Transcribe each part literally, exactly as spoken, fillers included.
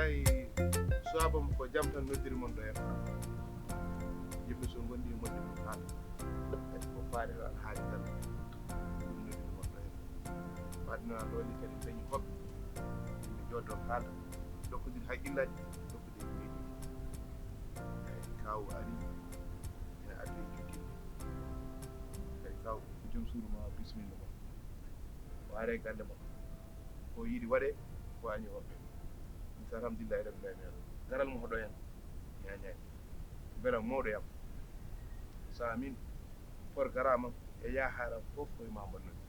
Ay, suwabam ko jam tan noddiri mon ɗo en. Yimɓe so ngondi e moƴƴi ɗum haala. Ko faari ɗo alhaali tan. Ɗum noddiri mon ɗo en. Waɗno a ɗo ni kadi dañi hoɓɓe. Yimɓe jooɗo haala. Dokkodir hakkillaaji, dokkodir miijo. Ay, kaw ari. Ene addi e jokkinde. Ay, kaw, ko joom suudu ma, bismilla ma. Waare galle ma. Ko yiɗi waɗe, ko añi hoɓɓe. Ɗum sa alhamdulillahi rabbil alamin. Garal mo hoɗo en. Ñañaani. Mbela mawɗo yam. Sa min, programme am e yaharam fof koye ma bonnata.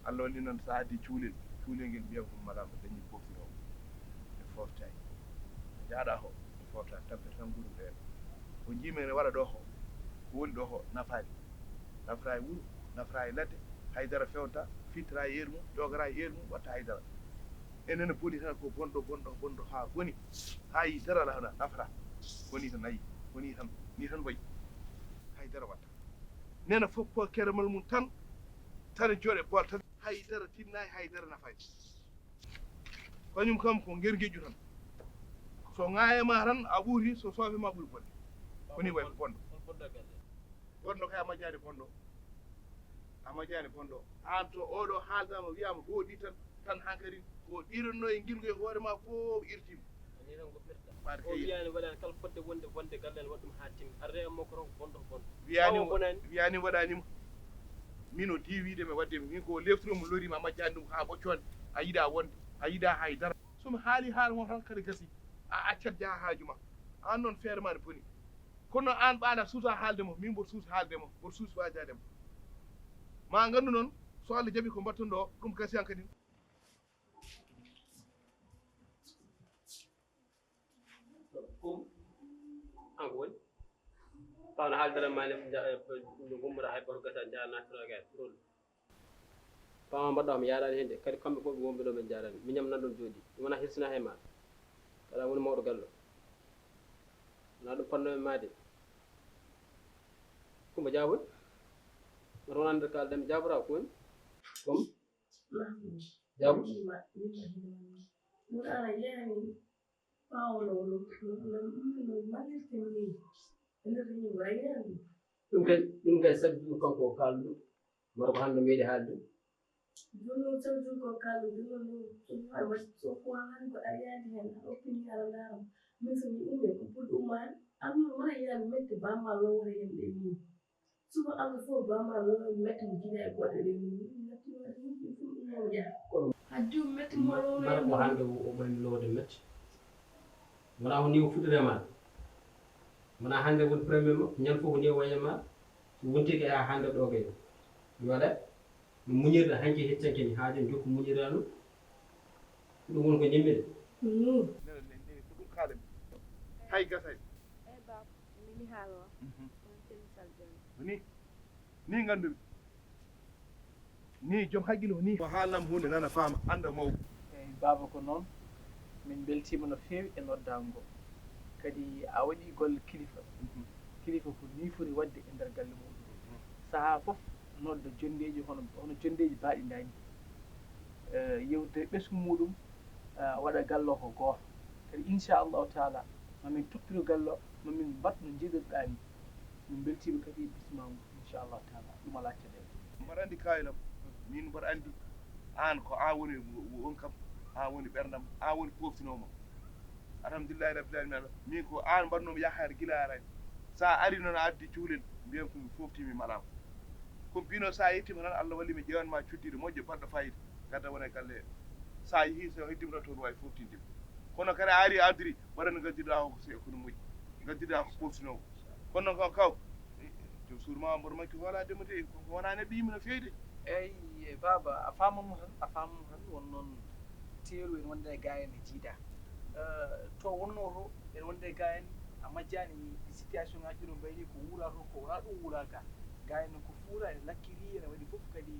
Allah walli noon sa addi cuulel, cuulel ngel mbiyam ko malama dañi poftiroowo. Mi foftay. Jaaɗa ho, mi fofta tampere tan guurum ɗo en. Ko jiimi ene waɗa ɗo ho, ko woni ɗo ho nafaani. Nafra e wuro, nafra e ladde, haydara fewta, fitra e yeeru mum, ƴoogara e yeeru mum, watta haydara. Enen boni tan ko bonɗo, bonɗo, bonɗo haa boni. Haa yi dara la na nafra. Boni tan ayi, boni tan, ni tan wayi. Haydara watta. Nena fof ko keremal mum tan, tan jooɗe bool tan. Haydara tinnaay, haydara nafaay. Kañum kam ko ngergeƴƴu tan. So ŋaayama tan a ɓuuri, so soofe ma ɓuri bonde. Koni way bonɗo. Bonɗo kay a majjaani bonɗo. A majjaani bonɗo. Aan to oɗo haaldama wiyama hooɗi tan, tan hankadi ko ɗiranno e ngilngu e hoore ma fof irtima. Ɓaade o kay wiyani waɗani kala fodde wonde bonde gallal waɗ ɗum ha timmi. Arde e makko tan ko bonɗo ko bonɗo. Wiyani Tawa o bonani. Wiyani waɗanima. Min o diwiɗe mi wadde min ko leftude mo lorima majjani ɗum ha ɓoccode. A yiɗa wonde. A yiɗa haydara. Somi haali haala mo tan kadi gasi. A accat jaha haaju ma. An noon feere ma ne boni. Kono aan ɓaada suusa haalde mo, min mboɗo suusa haalde mo, mboɗo suusa waajaade mo. Ma nganndu noon, so Allah jaɓi ko mbaɗton ɗo, ɗum gasi han kadi. Ɗum, an ko woni? Taw no haaldere ma ne, ja-, no gummata hay goto gasa, jaa nattira ga, rôle. Pama mbaɗɗo am yaarani heen de, kadi kamɓe fof ɓe wonɓe ɗo ɓe njaarani. Miñam nan ɗon jooɗi, ɗum wona hirsina he ma. Kala woni mawɗo gallo. Wona ɗum fanno e maade. Kumba jaabol. Mbaɗa wona nder kaalɗen mi jaabora ko woni? Kom? Jaabu? Mbaɗa ana yeeni. Ɓaawo no, no, no, no, no mallirten ni. E nder reunion o rayni ɗum. Ɗum kay, ɗum kay sabi ɗum kanko o kaaldu. Mara ko hannde meeɗi haalde. Jooni noon sabi ɗum ko kaaldu, jooni noon so ɗum waɗi, so ko waɗi ko a yaadi heen, a oppini ala ndaarama. Min so mi ummi, ko pour ɗum maan, an noon wona yaani mette bamma lowre heen ɗe min. Suba Allah fof bamma lowre mette mo jiɗa e goɗɗe ɗe min. Min natti waɗde min ɗum fof ɗum noon yaha. Kono haddi o mette mo lowre mara ko hannde o ɓayni lowde mette. Wona ko ni o fuɗɗiree ma. Wona hannde woni premier makko, ñande fof ko ni o wayi e ma. So wonti ko haa hannde ɗo kay. Mi waɗa no muñirɗa hanki heccanke ni, haa jooni jokku muñirɗa ɗum. Ko ɗum woni ko ñimmi de. Nene, nene, nene, ko ɗum kaalami. Hay gasay. Eyi, baaba, mini haala o. Mhm. On celli sal jooni. Ko ni? Ni nganndumi. Ni joom haqqille o ni. Mo haalnam huunde nana faama, annda mawɗo. Eyi, baaba ko noon. Min mbeltiima no feewi e noddaango ngo. Kadi a waɗii golle kilifa. Mhm. Kilifa ko ni foti waɗde e nder galle muɗum. Mhm. Sahaa fof nodda jonndeeji hono, hono jonndeeji baaɗi ndaani. Eh, yewtida e ɓesngu muɗum, eh, waɗa galle o ko gooto. Kadi inchallahu taala, ma min toppito galle o, ma min mbaɗ no njiɗirɗaa ni. Min mbeltiima kadi e bismaagu, inchallahu taala. Ɗum alaa caɗeele. Mbaɗa anndi kaawilam, min mbaɗa anndi aan ko aan woni on kam, aan woni ɓerndam, aan woni poftinoowo. Alhamdulillahi rabbil alamina. Min ko aan mbaɗnoomi yahaade gila arani. So a ari noon a addi cuulel, mbiyan ko mi foftii mi malaama. Ko mbino so a yettiima tan Allah walli mi ƴeewan ma cuddiiɗo moƴƴo baɗɗo fayida. Gadda wona e galle he. So a yehii so heddiima tan toon waawi foftinde mi. Kono kadi a ari a addiri, mbaɗa no ngaddirɗaa ko so e kono moƴƴi. Ngaddirɗaa ko poftinoowo. Kono noon kaw, kaw, eh, joom suudu ma mboɗo manki hoolaade mo de, ko wonaa neɗɗo yimmi no feewi de. Eyi, baaba, a faamam mo tan, a faamam mo tan, won noon teeru en wonde e gaayene jiida. Eh, to wonno to, en wonde e gaayene, a majjaani situation ngaaji ɗi no mbayri ko wuura to, ko wonaa ɗum wuura ga. Gaayene ko fuura, ene lakkiri, ene waɗi fof kadi,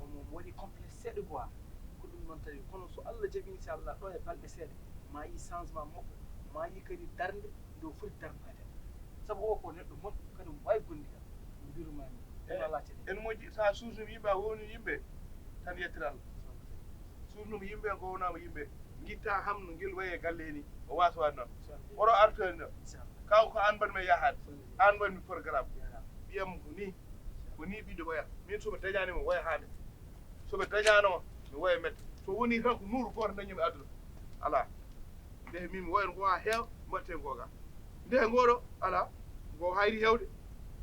omo, omo waɗi complexe seeɗa quoi. Ko ɗum noon tawi, kono so Allah jaɓi, inchallah, ɗo e balɗe seeɗa, ma yi changement moƴƴo, ma yi kadi darnde nde o foti darnaade. Sabu o ko neɗɗo moƴƴo, kadi omo waawi golligal, no mbirumi ni. Eh, wona laajte ɗe. En moƴƴi, so a suusnii yimɓe, a wowlii yimɓe, tan yettir Allah. Suusnii yimɓe, ko wonaa yimɓe, Ngitta ham no ngel wayi e galle ni, o waasa waade noon. Oɗo artoyde noon. Kaw ko aan mbaɗmi yahaade, aan mbaɗmi programme. Ɓiyam ko ni, ko ni ɓiɗɗo waya. Min soɓe dañaani mo waya haade. Soɓe dañaano mo, mi waya mette. So woni tan ko nuuru gooto dañmi aduna. Alaa. Nde min mi wayno ko haa heewa, mbaɗte googa. Nde ngooɗo, alaa. Ko hayri heewde.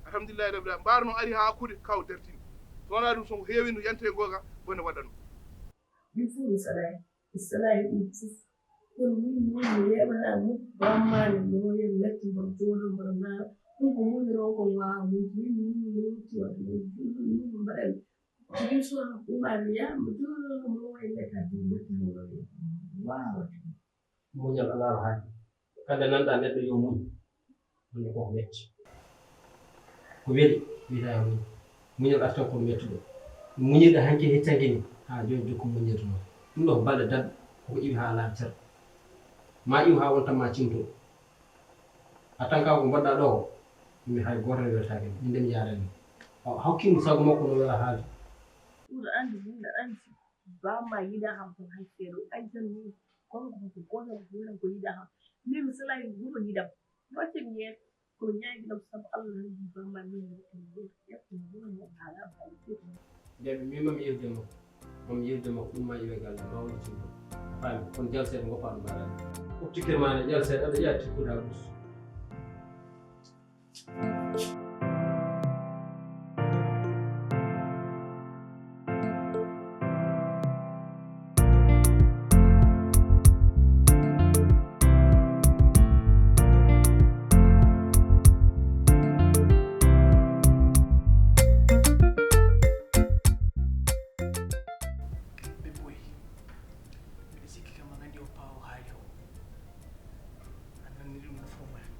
Alhamdulillahi rabbil alamin. Mbaaro noon ari haa hakkude, kaw dartini. So wonaa ɗum, so ko heewi no yante googa, bone waɗa ɗum. Ɗum fof mi salay. Mi salay ɗum fof. Kono min noon mi yeɓanaa mo, bammaani mo, yen mette mboɗo jooɗo mboɗo naara. Ɗum ko muñiron ko waawa muñde. Min mi muñi mo, mi yetti waɗde mo, ɗum ɗum ɗum mbaɗa mi. Min so umaani yaa, mi jooɗo mo, yen mette addi mette mo, waawa. Muñal alaa ko haali. Kala nanɗa neɗɗo yo muñ, ɗum ɗo koko metti. Ko weli, wiyata yo muñ. Muñal artan kono mettuɗo. Muñirɗe hanki heccanki ni, haa jooni jokku muñirde noon. Ɗum ɗo ko balɗe daɗɗe, koko iwi haa laabi tati. Ma iw haa wonta ma cimto. A tan ka ko mbaɗɗa ɗo ko, mi hay gooto ne weltaaki mi, min de mi yaadani. O hokkimo sago makko no wela haalde. Ɗum ɗo anndi, ɗum ɗo anndi. Bamma yiɗa kam tan hay seeɗa. Ay tan min, kono ko ko gooto ko ɗum ko yiɗa kam. Min mi salay ɗum ko yiɗam. Wacce mi yeeso. Kono ñaagi ɗam sabu Allah tan bamma min mi yeeso. Yeeso mi yeeso mi ala baali. Nde mi mima mi yewde makko. Mami yewde makko ɗum ma iwe galle ma woni cimma. A faami kono jal seeɗa goppa ɗum mbaɗani. Utti kirmane jal seeɗa aɗa ƴeewa tikkude ha ɓus. Ɓe boyi. Miɗo sikki kam a nani o paawo haali o. A nani ɗum no fomani.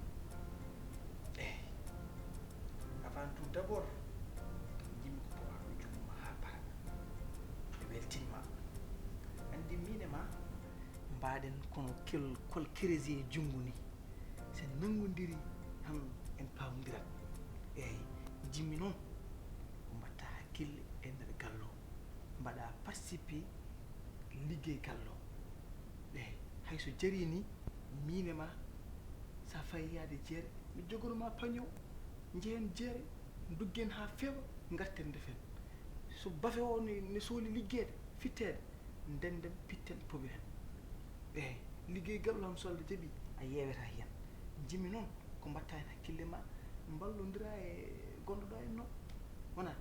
Eyi. Avant tout d'abord, yimɓe ko haɗo junngo ma haa para. Mi weltinma. Anndi min e ma mbaɗen kono kel kol keresi e junngo ni. Sen nanngondiri han en paamondirat. Eyi, jimmi noon ko mbatta hakkille e nder gallo. Mbaɗa participer liggey gallo. Eyi, hay so jarini min e ma sa fayi yaade jeere mi jogono ma paño njehen jeere nduggen ha feewa ngarten ndefen. So bafe o ne, ne sohli liggeede, fitteede, ndenden pitten pobiren. Eyi, liggey gallo han so Allah jaɓi a yeeweta heen. Jimmi noon ko mbatta heen hakkille ma mballondira e gonɗo ɗo en noon. Wona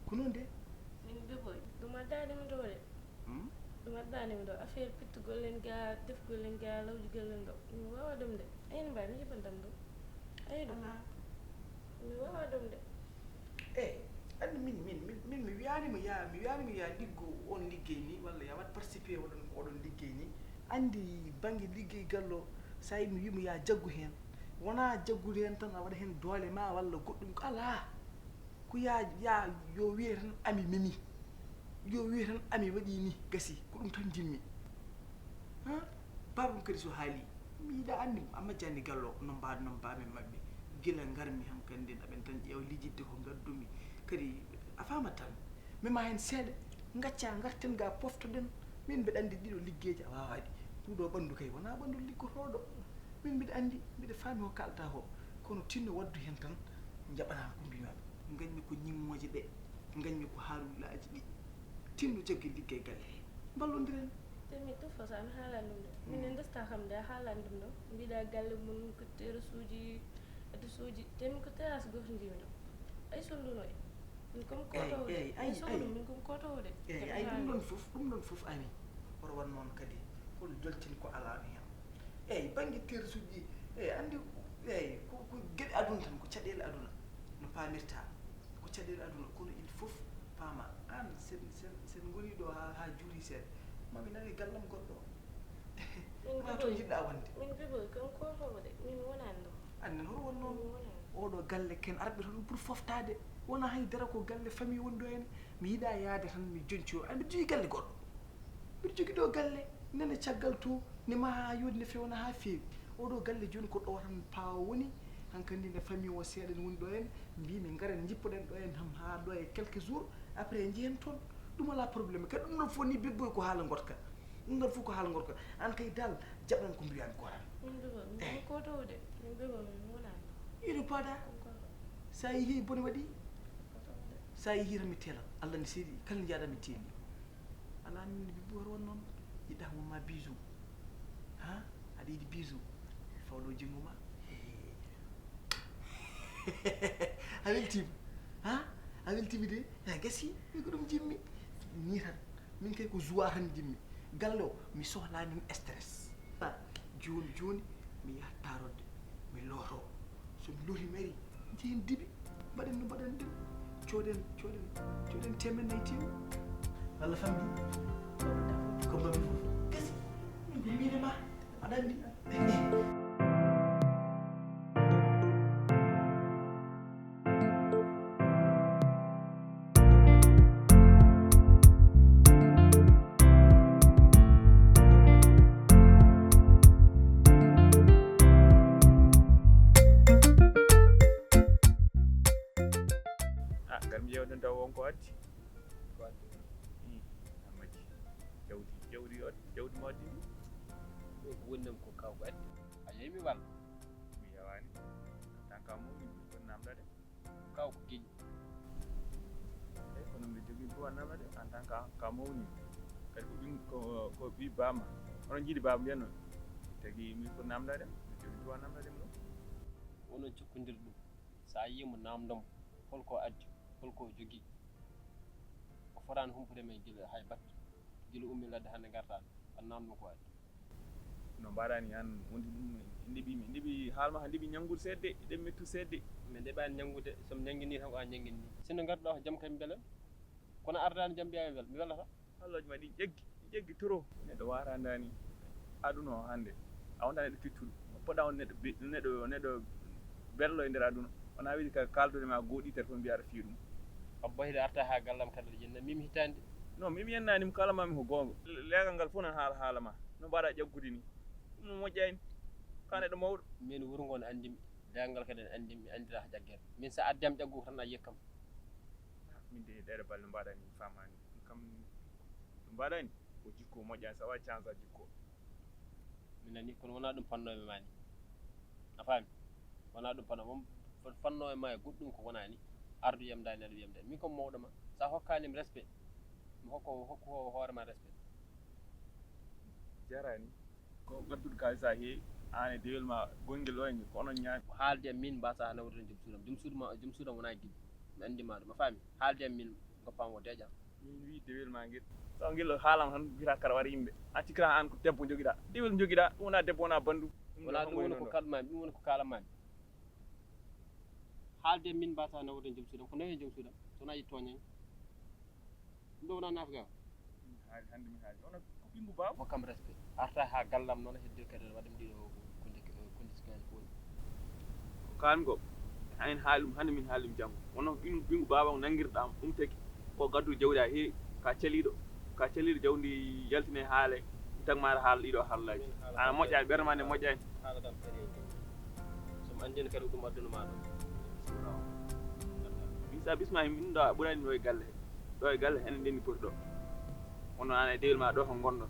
ko noon de? Min beboy ɗum addaani mi ɗo de. Hmm? Ɗum addaani mi ɗo affaire pittugol en ga defgol en ga lawjugol en ɗo mi wawa ɗum de. Ayni mba mi heɓan ɗam ɗo. Ayi ɗum mi wawa ɗum de. Eyi, anndi min min min min mi wiyaani mo yaa mi wiyaani mo yaa liggo on liggey ni walla yaa waɗ participer oɗon oɗon liggey ni. Anndi bannge liggey gallo sa yi mi wii mo yaa jaggu heen wona jaggude heen tan a waɗa heen doole ma walla goɗɗum ko alaa. Ko yaa yaa yo wiye tan ami memi yo wiye tan ami waɗi ni gasi ko ɗum tan jimmi. Babam kadi so haali mi yiɗa anndi mo amma janni gallo no mbaɗ no mbamin maɓɓe gila ngarmi han kandi aɓen tan ƴeewa lijidde ko ngaddumi kadi a famat tan mema hen seeɗa gacca garten ga poftoɗen. Min mbeɗa anndi ɗiɗo liggeeji a wawaɗi ɗuɗo ɓanndu kay wona ɓanndu liggotooɗo. Min mbiɗa anndi mbiɗa faami ko kalata ko kono tinno waddu hen tan jaɓana ko mbimaɓe gañmi ko ñimmooje ɗe gañmi ko haalullaaji ɗi. Tinno jaggi liggey galle he mballondiren. Te min ɗum fof so a mi haalan ɗum ɗo min en ndesta kam nde a haalan ɗum ɗo mbiɗa galle mum ko terasuuji adusuuji te min ko terrasse gooto njiimi ɗo ay so nduno e min comme kotowo de ay so ɗum min comme kotowo de. Eyi ay ɗum ɗon fof ɗum ɗon fof ami oto wat noon kadi hol joltin ko alano hen. Eyi bannge tersuuji eyi anndi eyi ko geɗe aduna tan ko caɗeele aduna no pamirta. Ko caɗeele aduna kono il fof paama aan sen sen sen ngoni ɗo ha ha juuri seeɗa mami nawi gallam goɗɗo. Ma to jiɗɗa wonde min bibo kan ko homo de min wonani ɗo. Annen hoto won noon. Oɗo galle ken arɓe toon pour foftade wona haydara ko galle famille woni ɗo henne. Mi yiɗa yaade tan mi jonci o aɗa jogui galle goɗɗo. Mbiɗa jogui ɗo galle nene caggal to ne maha ha yodi ne fewna ha feewi. Oɗo galle joni ko ɗo tan pawo woni. Hankandi nde famille o seeɗa ne woni ɗo henne mbimi garen jippoɗen ɗo henne ham ha ɗo e quelques jours. Après jehen toon ɗum ala probléme kadi ɗum ɗon fof ni bebboy ko haala gotka. Ɗum ɗon fof ko haala gorko. Aan kay dal, jaɓan ko mbiyaami ko tan. Ɗum ɗo, min ko toowde. Min ɓe ko min wonani. Iɗo paada. Ɗum ko toowde. Sa yehi bone waɗi. Ko toowde. Sa yehi tan mi teelat. Allah ne seedi. Kala nde njaaɗa mi teeli. Alaa min mi ɓuri won noon. Yiɗɗa mo ma bisou. Ha? Aɗa yiɗi bisou. Fawɗo junngo ma. A weltiima. Ha? A weltiima de. Ha gasi. Mi ko ɗum jimmi. Ni tan. Min kay ko joie tan jimmi. Galle o, mi sohlaani ɗum stress. Ah, jooni jooni, mi yaha taarorde, mi looto. So mi looti mairie, njehen dibi, mbaɗen no mbaɗanɗen. Cooden, cooden, cooden teemeɗɗe nayi teewu. Walla famɗi? Ko mbaɗmi fof. Gasi, min ko mbiɗe ma, aɗa anndi. Ah, ngar mi ƴeewden taw won ko addi. Ko addi? Hmm, a majji. Jawdi, jawdi o-, jawdi mo addi ndi? Ɗo ko woni ɗam ko kaw ko addi. A yehi mi walla? Mi yawaani. En tant que mawni, mi foti namdade. Kaw ko geƴi. Eyi, kono mbiɗa jogii droit namdade en tant que ka mawni. Kadi ko ɓing-, ko, ko ɓii baama. Onon njiɗi baaba mbiyan noon. Tagi mi foti namdade, mbiɗa jogii droit namdade mo ɗum. Onon cokkondir ɗum. So a yiyii mo, naamndo mo, hol ko addi, hol ko o jogii? O fotaani humpude men gila hay batte. Gila ummi ladde hannde ngartaa ɗo, a naamndo ko addi. No mbaɗaa ni aan, wonti ɗum, ndeɓi, ndeɓi haal ma, ndeɓi ñanngude seeɗa de, eɗen mettu seeɗa de. Mi ndeɓaani ñanngude, so mi ñannginii tan ko aan ñannginmi. Sinno ngarɗaa ko jam kay mi mbele, kono ardaani jam mbiyaa mi wel-, mi welata. Haalooji ma ɗi ƴeggi, ɗi ƴeggi trop. Neɗɗo waaraandaani aduna o hannde. A wontaa neɗɗo kiccuɗo. A poɗaa won neɗɗo be-, neɗɗo, neɗɗo belɗo e nder aduna. Wonaa weli ka kaaldude ma gooɗi téléphone mbiyaa aɗa fiya ɗum. Abba hiɗa arta haa gallam kadi aɗa yenna. Min mi hittaani de. Non, min mi yennaani mo, kaalan ma mi ko goonga. Le-, leegal ngal fof na haala haala ma. No mbaɗaa ƴaggude ni. Ɗum no moƴƴaani. Ka neɗɗo mawɗo. Min wuro ngo no anndi mi. Leegal ngal kadi no anndi mi, mi anndiraa haa ƴaggere. Min so a addi am ƴaggu tan a yekkam. Min de ɗeɗo balɗe mbaɗani mi faamaani. Ɗum kam ɗum mbaɗani ko jikku moƴƴaani, so a waɗi chance a jikku. Mi nani, kono wonaa ɗum fannooɓe ma ni. A faami? Wonaa ɗum fanno-, won-, fannooɓe ma e goɗɗum ko wonaa ni. Ardu yamdaani, ardu yamdaani. Min ko mawɗo ma. So a hokkaani mi respect, mi hokko, hokku ho-, hoore ma respect. Jaraani. Ko gadduɗo kaalis a heewi, aan e dewel ma gongel ɗo en, ko onon ñaami. Ko haalde e min mbaasaa nawrude joom suudam. Joom suudu ma, joom suudam wonaa giɗo. Mi anndi ma ɗum. A faami? Haalde e min, ngoppam o deeƴa. Min wii dewel ma ngel. Taw ngel ɗo haalan tan, mbiyata kara wara yimɓe. A cikkata aan ko debbo njogiɗaa. Dewel njogiɗaa, ɗum wonaa debbo, wonaa banndu. Ɗum wonaa ɗo ɗum woni ko kalmami, ɗum woni ko kalamami. Haalde min mbasa nawde joom suudam, ko nawi joom suudam, so wonaa yi tooñe. Ɗum ɗo wonaa nafga. Min haali hannde, min haali. Onon ko ɓinngu baaba. Hokkam respect. Arta haa gallam noon, hedde kadi waɗam ɗiɗo ko, ko nde, ko nde sikkaani ko woni. Ko kaalmi ko, en haali ɗum hannde, min haali ɗum janngo. Wonno ko ɓinngu, ɓinngu baaba o nanngirɗaa ɗum tagi. Ko gaddu jawdi a heewi, ka caliiɗo, ka caliiɗo jawdi yaltine haale, tagmaade haala ɗiɗo haalaaji. Ana moƴƴaani, ɓernde ma nde moƴƴaani. Haala kam kadi en kadi. So mi anndino kadi ko ɗum addunoo ma ɗo. Min sa bisma min ɗo a ɓuraani ɗo e galle. Ɗo e galle enen ndenni poti ɗo. Kono an e dewel ma ɗo ko ngonɗon.